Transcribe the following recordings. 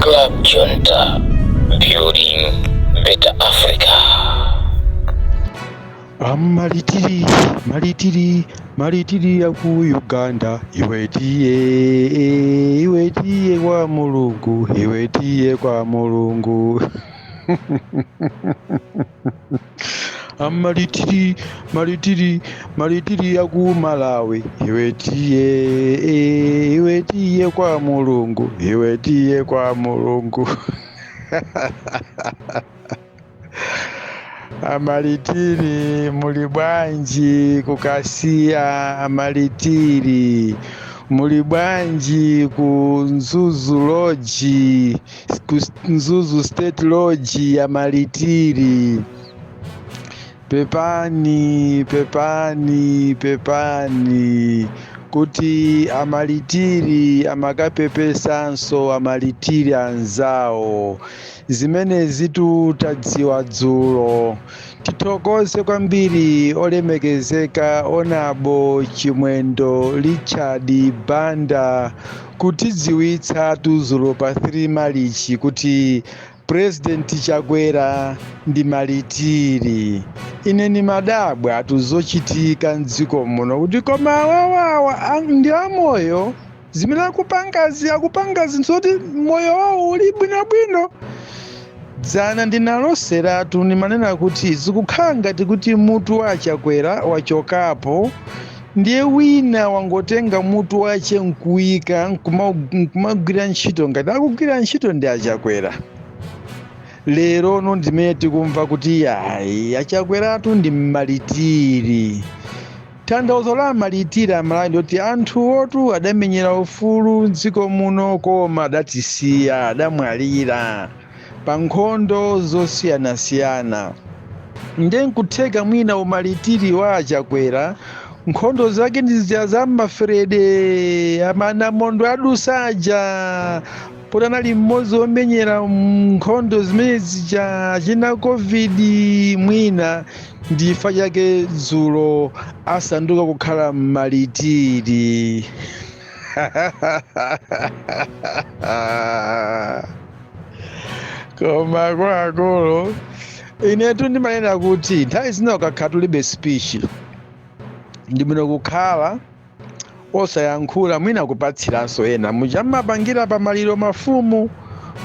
Club Junta, building better Africa. Amalitiri, malitiri, malitiri ya ku Uganda, iwe tiye, iwe tiye kwa Mulungu, iwe tiye kwa Mulungu. Amalitiri, malitiri, malitiri ya ku Malawi, iwe tiye, iwe tiye kwa Mulungu, iwe tiye kwa Mulungu. Amalitiri, muli bwanji kukasiya? Amalitiri, muli bwanji ku Mzuzu Lodge, ku Mzuzu State Lodge? Amalitiri, pepani, pepani, pepani kuti amalitiri amakapepesanso amalitiri anzawo. Zimenezitu tadziwa dzulo. Tithokoze kwambiri olemekezeka Honourable Chimwendo Richard Banda kutidziwitsa dzulo pa 3 Marichi kuti President Chakwera ndi malitiri. Ine ndimadabwa tuzochitika mdziko muno kuti koma awawawa ndi amoyo, zimene akupangazi akupanga zinthu zoti moyo wawo uli bwinobwino. Dzana ndinaloseratu, ndimanena kuti zikukhala ngati kuti mutu wa Chakwera wachokapo, ndiye wina wangotenga mutu wache nkuika nkumagwira ntchito ngati akugwira ntchito ndi aChakwera. Lero no ndimene tikumva kuti yayi, aChakweratu ndi mmalitiri. Tanthauzo la malitiri, Amalawi, ndoti anthuwotu adamenyera ufulu mdziko muno koma adatisiya, adamwalira pa nkhondo zosiyanasiyana. Nde nkutheka mwina umalitiri wa aChakwera nkhondo zake ndi zija za maferede amanamondwe adusaja, poti anali mmodzi womenyera nkhondo zimene zija china COVID. Mwina ndifa chake dzulo asanduka kukhala mmalitiri. Koma akuluakulu, inetu ndimanena kuti nthawi zina ukakhala ulibe speech ndi bwino kukhala osayankhula, mwina kupatsiranso ena muja mmapangira pamaliro mafumu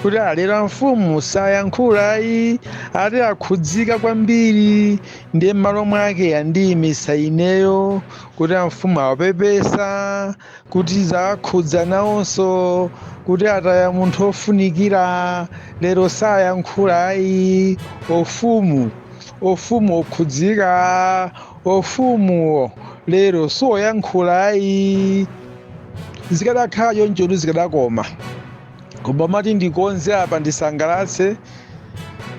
kuti alera mfumu sayankhula ayi, ati akhudzika kwambiri, ndiye m'malo mwake andiyimisa ineyo kuti amfumu awapepesa kuti zakhudza nawonso kuti ataya munthu ofunikira, lero sayankhula ayi, ofumu okhudzika, ofumuwo lero sioyankhula ayi. Zikadakhala chonchotu zikadakoma, koma mati ndikonze apa ndisangalatse.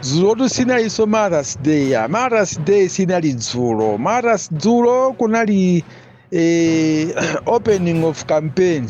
Dzulotu sinalinso Martyrs Day ya Martyrs Day, sinali dzulo Martyrs. Dzulo kunali opening of campaign,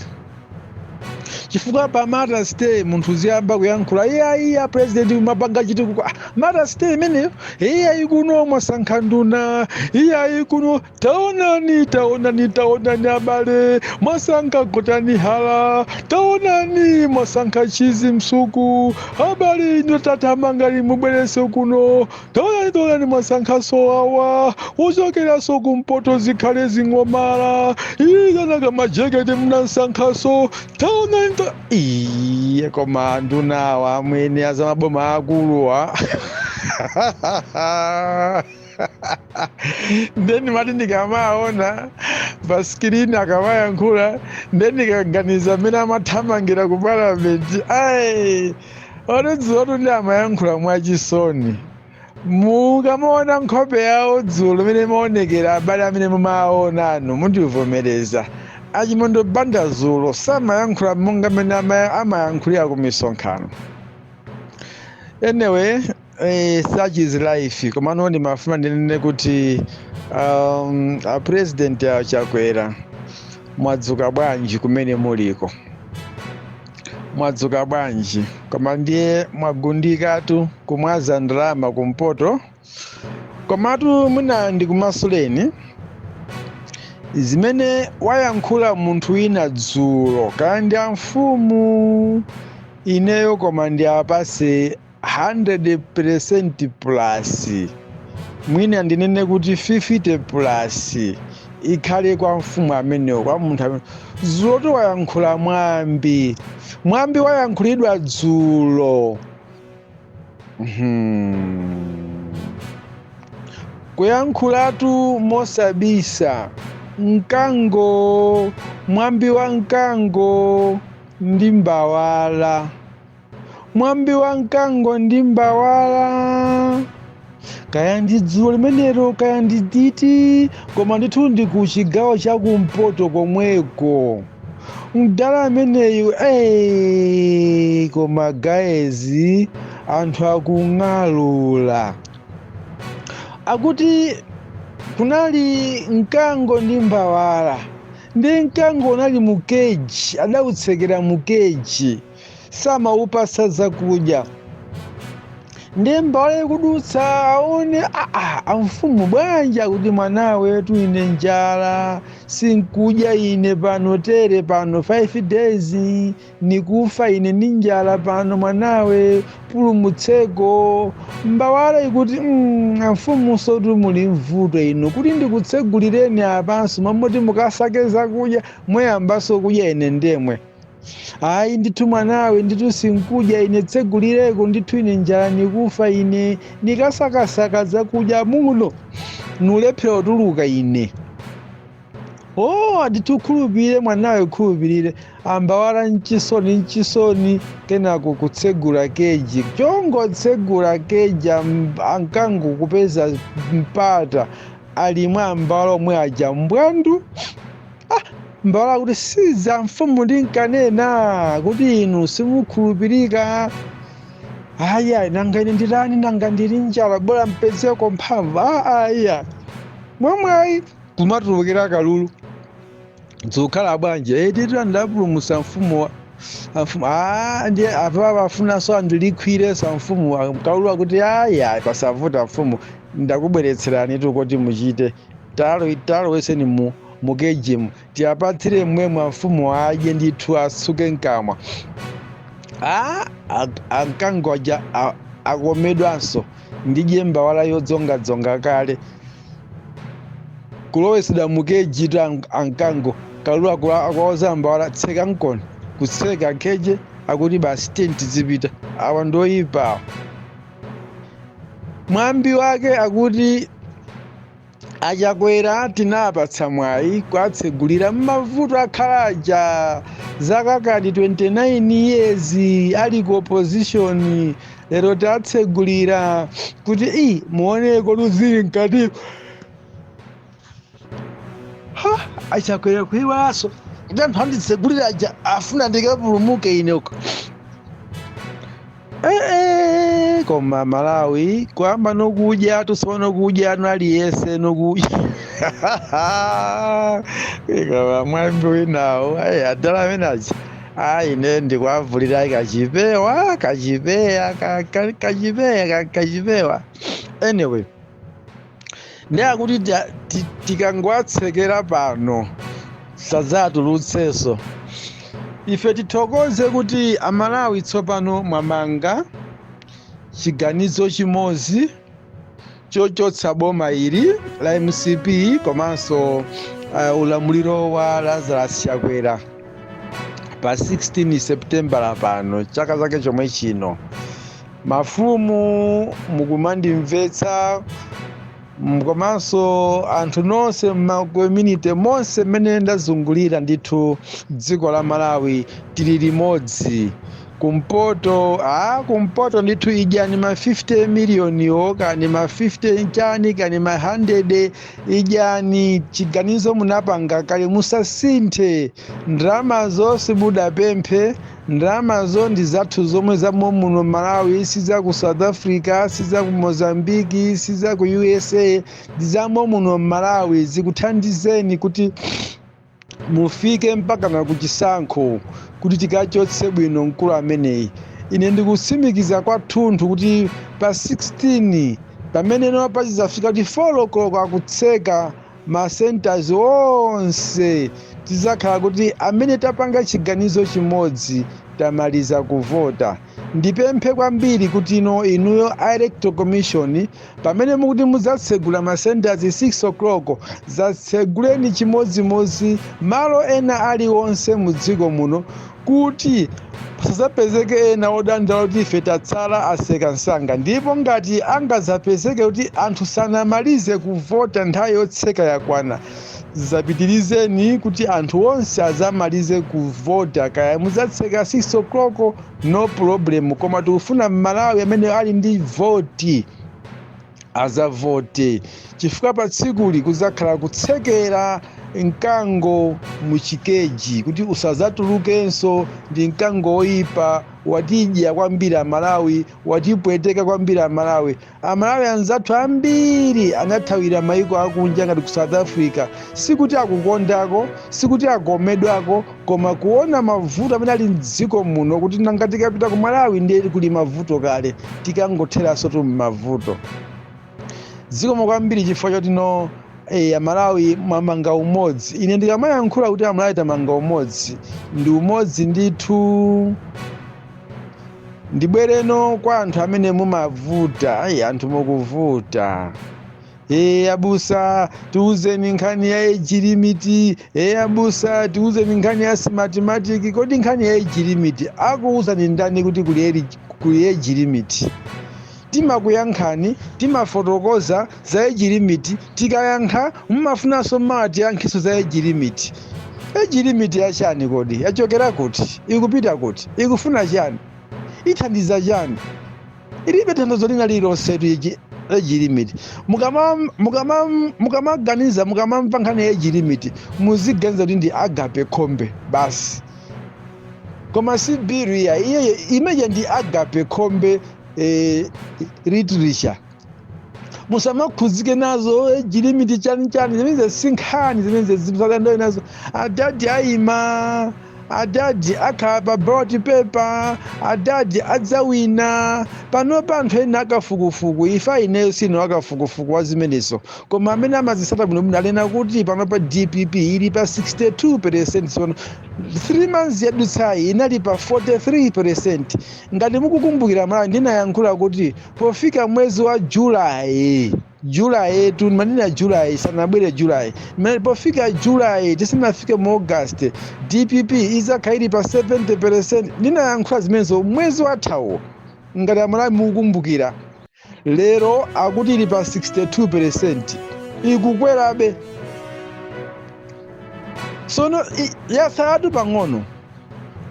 chifukwa pa Martyrs Day munthu uziyamba kuyankhula, iyayi, ya president mapanga chitukuko. Ah, Martyrs Day imeneyo? Iyayi, kuno mwasankha nduna, iyayi, kuno taonani, taonani, taonani abale, mwasankha Gotani Hala, taonani mwasankha Chizi Msuku, abale ino tathamangani mubwerenso kuno, taonani, taonani mwasankhaso awa wochokeranso kumpoto zikhale zing'omala, ikanaka majekete mnansankhaso, taonani iye. Koma ndunawa amwene azamaboma akuluwa, nde ndimati ndikamaona pa screen akamayankhula, nde ndikaganiza mmene amathamangira ku palamenti, ayi, oti dzulotu ndi amayankhula mwachisoni. Mukamaona nkhope yawo dzulo imene imaonekera, abale amene mumaona anu mundivomereza, aChimwendo Banda dzulo samayankhula monga mmene amayankhulira ku misonkhano. Anyway, such is life. Komano ndimafuna ndinene kuti a president a Chakwera, mwadzuka bwanji kumene muliko? Mwadzuka bwanji? Koma ndiye mwagundikatu kumwaza ndalama kumpoto. Komatu mwina ndikumasuleni zimene wayankhula munthu wina dzulo, kaya ndi amfumu. Ineyo koma ndiapase 100% plus, mwina ndinene kuti 50 plus ikhale kwa mfumu amenewo, kwa munthu amene zoti wayankhula mwambi. Mwambi wayankhulidwa dzulo. Kuyankhulatu mosabisa, mkango, mwambi wa mkango ndi mbawala, mwambi wa mkango ndi mbawala. Kaya ndi dzulo limenelo, kaya ndi titi, koma ndithu ndi ku chigawo chakumpoto komweko. Mdala ameneyu, koma guys, anthu akung'alula. Akuti kunali mkango ndi mbawala, ndi mkango unali mu cage, adawutsekera mu cage, samawupasa zakudya. Ndi mbawala ikudutsa, aone, aa, amfumu bwanji? Akuti, mwanawe tu, ine njala, sinkudya ine pano, tere pano 5 days nikufa ine ndi njala pano, mwanawe pulumutseko. Mbawala ikuti, amfumu sotu muli mvuto inu, kuti ndikutsegulireni apanso mamoti mukasake zakudya, mwayambaso kudya ine ndemwe. Ayi ndithu mwanawe, ndithu sinkudya ine, tsegulireko ndithu, ine njala nikufa ine, nikasakasaka zakudya muno nulephera kutuluka ine. Oh, ndithu khulupirire mwanawe, khulupirire. Ambawala mchisoni mchisoni, kenako kutsegula cage, chongotsegula cage, ankango kupeza mpata, alimwe ambawala omwe aja mbwandu. Ah, mbawala kuti, siza mfumu ndinkanena kuti inu simukhulupirika. Aya, nanga ine nditani? Nanga ndili njala, bora mpezeko mphamvu. Ah, aya, mwamwayi kumatulukira kalulu. Zikukhala bwanji? Titi ndapulumutsa mfumu amfumu. Ah, ndiye apa afunanso andilikhwireso mfumu. Kalulu akuti, aya, pasavuta mfumu, ndakubweretserani kuti muchite talo taloweseni mu cage mu, tiyapatsire mmwemwe mfumu adye ndithu, asuke mkamwa. Ah, ankangoja akomedwanso ndidye mbawala yodzongadzonga kale, kulowesedwa mu cage tu ankango. Kalulu akuwauza mbawala, tseka mkono, kutseka cage. Akuti basi, tenti zipita, awa ndoyipa awa. Mwambi wake akuti Achakwera tinapatsa mwayi kwatsegulira mmavuto akhalaja zaka kati 29 years ali ku opposition. Lero tatsegulira kuti i muoneko luzili mkati. Ha, Achakwera kuiwaso kuti anthu anditsegulira aja afuna ndikapulumuke ine uko. Koma Malawi kwamba nokudya tusoma nokudya anu aliyese nokudya ikaba mwambi winawo. Ayi, adala amene aja, ayi, ine ndikwavulira kachipewa kachipeya kachipeya kachipewa. Anyway, ndi akuti tikangwatsekera pano sadzatulutsenso. Ife tithokoze kuti Amalawi tsopano mwamanga chiganizo chimodzi chochotsa boma ili la MCP komanso ulamuliro wa Lazarus Chakwera pa 16 September pano chaka chake chomwe chino. Mafumu mukumandimvetsa, komanso anthu nonse mma community monse mmene ndazungulira ndithu dziko la Malawi, tili limodzi. Kumpoto, kumpoto ndithu idyani ma 50 miliyoniwo, kani ma 50 chani, kani ma 100, idyani. Chiganizo munapanga kale, musasinthe. Ndalamazo simudapemphe, ndalamazo ndi zathu zomwe zamo muno Malawi, si za ku South Africa, si za ku Mozambique, si za ku USA, ndi zamo muno Malawi. Zikuthandizeni kuti mufike mpaka na kuchisankho kuti tikachotse bwino mkulu ameneyi. Ine ndikutsimikiza kwathunthu kuti pa 16 pamene no pachizafika kuti 4 o'clock akutseka ma centers onse, tizakhala kuti amene tapanga chiganizo chimodzi. Tamaliza kuvota. Ndipemphe kwambiri kuti ino inuyo a Electoral Commission, pamene mukuti mudzatsegula ma centers 6 o'clock, zatseguleni chimodzimodzi malo ena aliwonse mu dziko muno, kuti pasadzapezeke ena odandaula kuti ife tatsala, atseka msanga. Ndipo ngati angadzapezeke kuti anthu sanamalize kuvota, nthawi yotseka yakwana, zapitirizeni kuti anthu onse azamalize kuvota. Kaya mudzatseka 6 o'clock, no problem, koma tikufuna Mmalawi amene ali ndi voti azavote, chifukwa pa tsikuli kuzakhala kutsekera mkango muchikeji kuti usazatulukenso. Ndi mkango woyipa, watidya kwambiri Amalawi, watipweteka kwambiri Amalawi. Amalawi anzathu ambiri anathawira maiko akunja ngati ku South Africa. Sikuti akukondako, sikuti akomedwako, koma kuona mavuto amene ali mdziko muno, kuti nanga tikapita ku Malawi ndiye kuli mavuto kale, tikangotheranso tu mmavuto. Zikomo kwambiri chifukwa choti no Amalawi mwamanga umodzi. Ine ndikamayankhula kuti Amalawi tamanga umodzi, ndi umodzi ndithu. Ndibwereno kwa anthu amene mumavuta. Ayi, anthu mukuvuta. E abusa, tiuzeni nkhani ya age limit. E abusa, tiuzeni nkhani ya Smartmatic. Kodi nkhani ya age limit akuuzani ndani kuti kuli age limit? Timakuyankhani, timafotokoza za age limit. Tikayankha mumafunanso matiyankhiso za age limit. Age limit yachani kodi? Yachokera kuti? Ikupita kuti? Ikufuna chani? Ithandiza chani? Ilibe thandizo lina lililonse age limit. Mukamaganiza, mukamamva nkhani ya age limit, muziganiza kuti ndi Agape Khombe basi, koma si bill iya. Iye imeja ndi Agape Khombe literature. Musamakhuzike nazo age limit chani chani, zimene si nkhani zimene zimusadandaule nazo. Adadi ayima, adadi akhala pa ballot paper, adadi adzawina. Panopa anthu ena akafukufuku, ifa ineyo sino akafukufuku wa zimenezo, koma amene amazisata bwinobwino anena kuti panopa DPP ili pa 62%. Sono 3 months yadutsayi inali pa 43%. Ngati mukukumbukira Malawi, ndinayankhula kuti pofika mwezi wa Julayi, Julayi tu manena, Julayi sanabwere, Julayi pofika Julayi, tisanafike mu August, DPP izakhala ili pa 70%. Ndinayankhula zimenezo mwezi wathawo, ngati Amalawi mukukumbukira. Lero akuti ili pa 62%, ikukwerabe. Sono yatsalatu pang'ono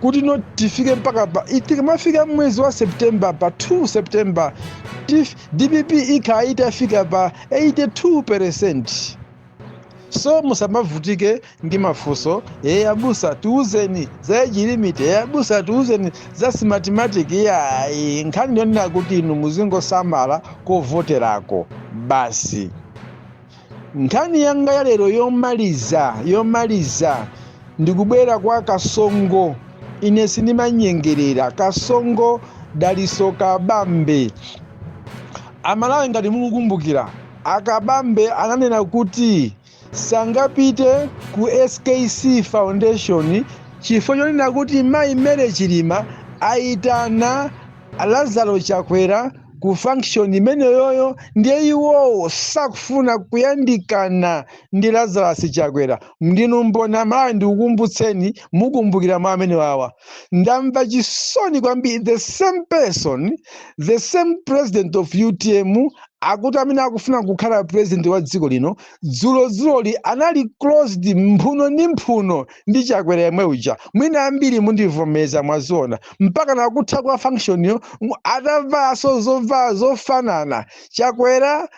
kuti no tifike mpaka pa, tikamafika mwezi wa September, pa 2 September, DPP ikhala itafika pa 82%. So musamavutike ndi mafunso. E abusa, tiuzeni za age limit. E abusa, tiuzeni za Smartmatic. Yayi, nkhani ndiyonena kuti inu muzingosamala kovoterako basi. Nkhani yanga ya lero yomaliza, yomaliza, ndikubwera kwa Kasongo. Ine sindimanyengerera. Kasongo Daliso Kabambe, Amalawi ngati mukukumbukira, Akabambe ananena kuti sangapite ku SKC Foundation chifukwa chonena kuti mayi Mary Chilima ayitana Lazaro Chakwera ku function imeneyoyo, ndiye iwowo sakufuna kuyandikana ndi Lazarus Chakwera. Ndinu mbona Malawi, ndikukumbutseni, mukumbukira mwa amene wawa. Ndamva chisoni kwambiri. The same person, the same president of UTM, akuti amene akufuna kukhala president wa dziko lino, dzulozuloli anali closed mphuno ndi mphuno ndi Chakwera yemwe uja. Mwina ambiri mundivomeza, mwaziona mpaka nakutha kwa function yo atavaso zovala zofanana. Chakwera,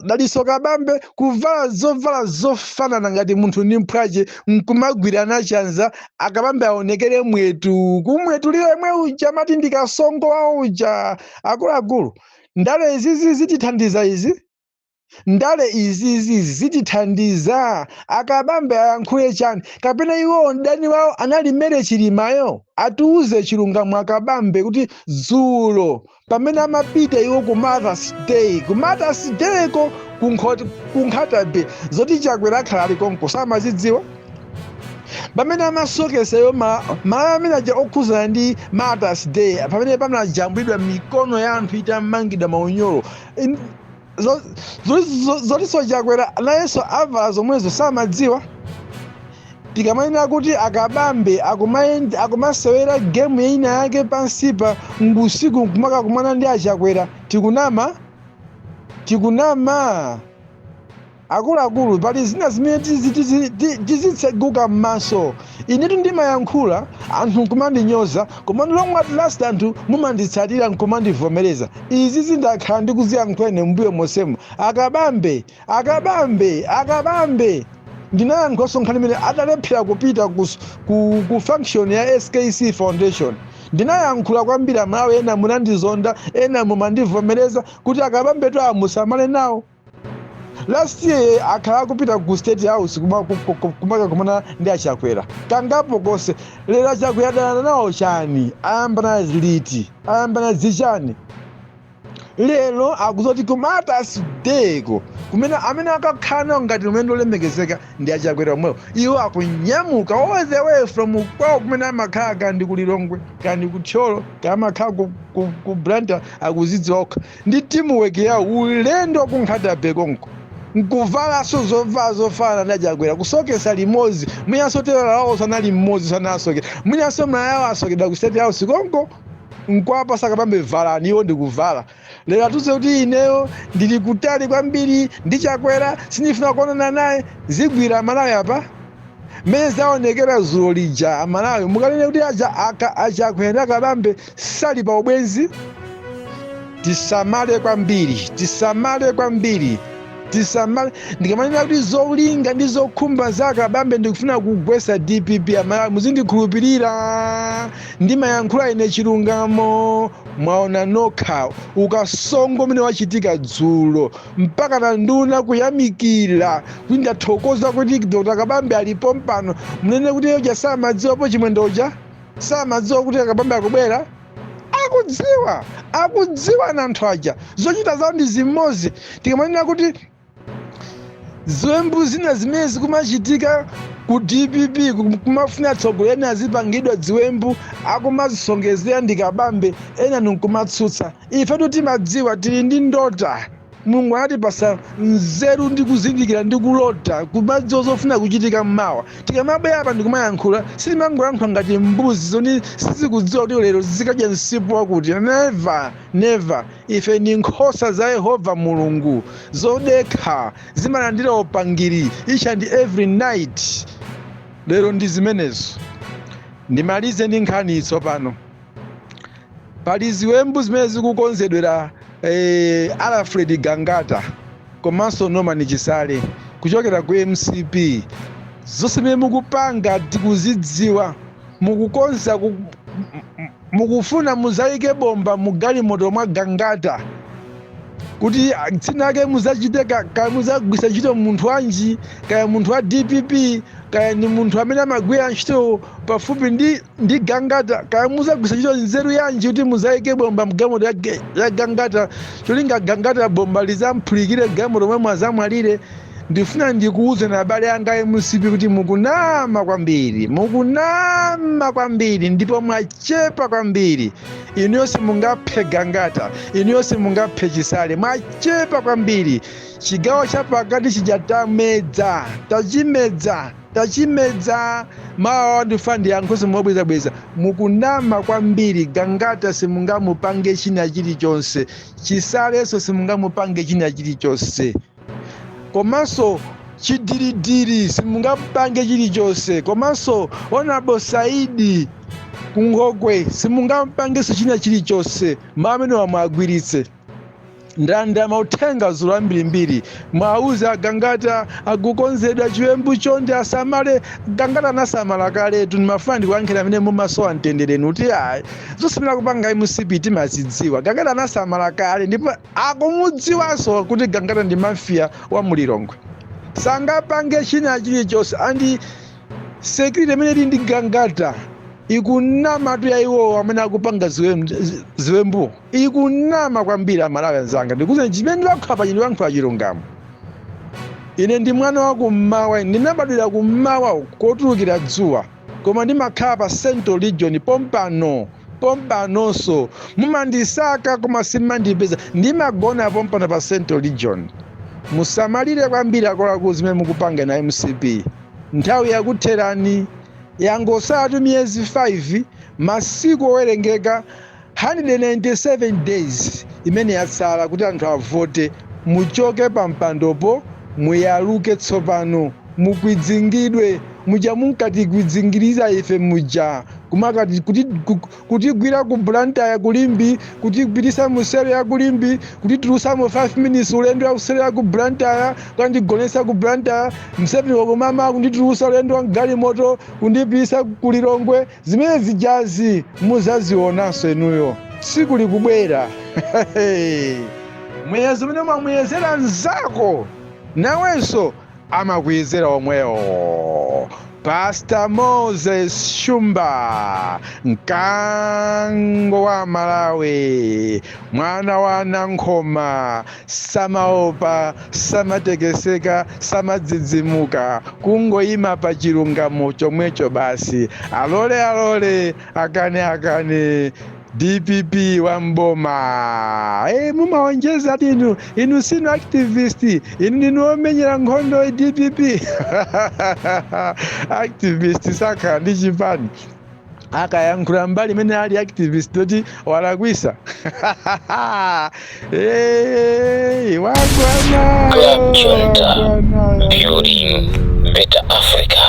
Daliso Kabambe kuvala zovala zofanana ngati munthu ndi mphwache, nkumagwirana chanza. Akabambe aonekere mwetu kumwetulira yemwe uja mati ndi Kasongo wa uja. Akuluakulu, ndale izizi zitithandiza izi? Ndale izizi zitithandiza? Akabambe ayankhule chani? Kapena iwowo mdani wawo anali Mary Chilimayo? Atiuze chilungamo Akabambe kuti dzulo pamene amapita iwo ku Mother's Day, ku Mother's Day ko ku Nkhata Bay, zoti Chakwera akhala ali konko samazidziwa? Pamene amasokesayo malaya amene aja okhuzana ndi Martyrs Day, pamene panajambulidwa mikono ya anthu itamangidwa maunyolo, zotinso Chakwera nayenso avala zomwezo samadziwa. Tikamanena kuti akabambe akumasewera game ina yake pansipa ngusiku nkumakakumana ndi achakwera, tikunama? Tikunama? Akuluakulu, pali zina zimene tizitseguka m'maso. Inetu ndimayankhula, anthu nkumandinyoza, koma long at last anthu mumanditsatira nkumandivomereza. Izi zindakhala ndikuziyankhula ine mbuyo mosemo. Akabambe, akabambe, akabambe, ndinayankhulanso nkhani imene adalephera kupita ku function ya SKC Foundation. Ndinayankhula kwambiri, Amalawi ena munandizonda, ena mumandivomereza kuti akabambetu amusamale nawo. Last year akhala akupita ku State House kumakakumana ndi achakwera kangapo konse. Lero achakwera adana nawo chani? Ayambana liti? Ayambana zichani? Lero akuzoti ku Martyrs Day ko kumene amene akakhala nawo ngati umene olemekezeka ndi achakwera omwewo, iwo akunyamuka all the way from kwawo kumene amakhala, kandi ku Lilongwe, kandi ku Thyolo, kaya amakhala ku Blantyre, akuzidziwa okha, ndi teamwork yawo, ulendo ku Nkhata Bay konko, nkuvalanso zovala zofanana ndi achakwera, kusokesa limodzi. Mwinanso telala wawo sanali mmodzi, sanasoke. Mwinanso malaya asokedwa ku State House konko, nkwapa sakapambe valani, iwo ndikuvala. Lero atuze kuti ineyo ndili kutali kwambiri ndi Chakwera, sindifuna kuonana naye. Zigwira Amalawi apa mmene zaonekera zulo lija. Amalawi, mukanene kuti aja achakwera ndi akabambe sali pa ubwenzi? Tisamale kwambiri, tisamale kwambiri, tisamale. Ndikamanena kuti zolinga ndi zokhumba za akabambe ndikufuna kugwesa DPP, Amalawi muzindikhulupirira, ndimayankhula ine chilungamo. Mwaona nokha ukasongo umene wachitika dzulo, mpaka na nduna kuyamikira kuti ndathokoza kuti Dr Kabambe alipo mpano. Munene kuti uja samadziwapo? Chimwendoja samadziwa kuti akabambe akubwera? Akudziwa, akudziwa na anthu aja, zochita zawo ndi zimodzi. Tikamanena kuti ziwembu zina zimene zikumachitika ku DPP, kumafuna atsogoleri ena azipangidwa ziwembu, akumazisongezera ndi Kabambe, ena nkumatsutsa, ifetu timadziwa, tili ndi ndota. Mulungu anatipasa nzeru ndi kuzindikira ndi kulota, kumadziwa zofuna kuchitika mmawa. Tikamabwera apa ndikumayankhula, sitimangoyankhula ngati mbuzi zoni sizikudziwa kuti lero zikadya msipu wakuti. Never, never. Ife ndi nkhosa za Yehova Mulungu zodekha, zimalandira upangiri each and every night. Lero ndi zimenezo. Ndimalize ndi nkhani tsopano. Pali ziwembu zimene zikukonzedwera Alfred Gangata komanso Norman Chisale kuchokera ku MCP. Zonse zimene mukupanga tikuzidziwa. Mukukonza mukufuna muzayike bomba mu galimoto mwa Gangata kuti dzina lake muzachite kaya muzagwisa ntchito munthu wanji, kaya munthu wa DPP, kaya ni munthu amene amagwira ntchito pafupi ndi Gangata, kaya muzagwisa ntchito nzeru yanji kuti muzayike bomba mgalimoto ya Gangata, cholinga Gangata bomba lizamphulukire galimoto momwe mwazamwalire. Ndifuna ndikuuze na abale anga MCP kuti mukunama kwambiri, mukunama kwambiri, ndipo mwachepa kwambiri. Inuyo simungaphe Gangata, inuyo simungaphe Chisale, mwachepa kwambiri. Chigawo chapakati chija tamedza, tachimedza, tachimedza. Mawa ndifuna ndiyankhulenso mobwezabweza. Mukunama kwambiri. Gangata simungamupange china chilichonse, Chisalenso simungamupange china chilichonse, komanso Chidiridiri simungapange chilichonse, komanso Honorable Saidi Kunkhokwe simungapangenso china chilichonse. Mawu amene wamwagwiritse ndanda mauthenga zulo ambirimbiri, mwauza Agangata akukonzedwa chiwembu, chonde asamale. Gangata anasamala kaletu. Ndimafuna ndikuyankhira amene mumasowa mtenderenu kuti ayi, zonse zimene akupanga MCP timazidziwa. Gangata anasamala kale, ndipo akumudziwanso kuti Gangata ndi mafia wa mulilongwe, sangapange china chilichonse. And security imene ili ndi Gangata ikunama tu ya iwowo amene akupanga ziwembu, ikunama kwambiri. Amalawi anzanga, ndikuze chimene ndilankhula pa, ndilankhula chilungamo. Ine ndi mwana wa kummawa, ndinabadwira kummawa kotulukira dzuwa, koma ndimakhala pa Central Region pompano. Pompanonso mumandisaka koma simmandipeza, ndimagona pompano pa Central Region. Musamalire kwambiri akuluakulu zimene mukupanga na MCP. Nthawi yakutherani, yangosala miyezi 5, masiku owerengeka 197 days imene yatsala kuti anthu avote. Muchoke pa mpandopo, muyaluke tsopano, mukwidzingidwe muja munkatikwidzingiza ife muja, kumakati kutigwira ku Blantyre kulimbi, kutigwirisa musero ya kulimbi, kutitulusa mu 5 minutes ulendo wa kusero ya ku Blantyre, kandigonesa ku Blantyre mseveni wakumama, kunditulusa ulendo wa galimoto kundipisa kulilongwe. Zimene zijazi muzazionanso inuyo, tsiku likubwera. Muyezo umene umamuyezera mnzako, nawenso amakuyezera omwewo. Pastor Moses Shumba, mkango wa Malawi, mwana wa Nankhoma, samaopa, samatekeseka, samadzidzimuka, kungoyima pa chilungamo chomwecho basi. Alole alole, akane akane, DPP wa mboma. Hey, mumawonjeza ati inu sinu activist, inu ndinu omenyera nkhondo DPP. Activist sakhala ndi chipani, akayankhula mbali imene ali activist oti walakwisa. Hey, wagwanayo. Club Junta, wagwanayo. Building Better Africa.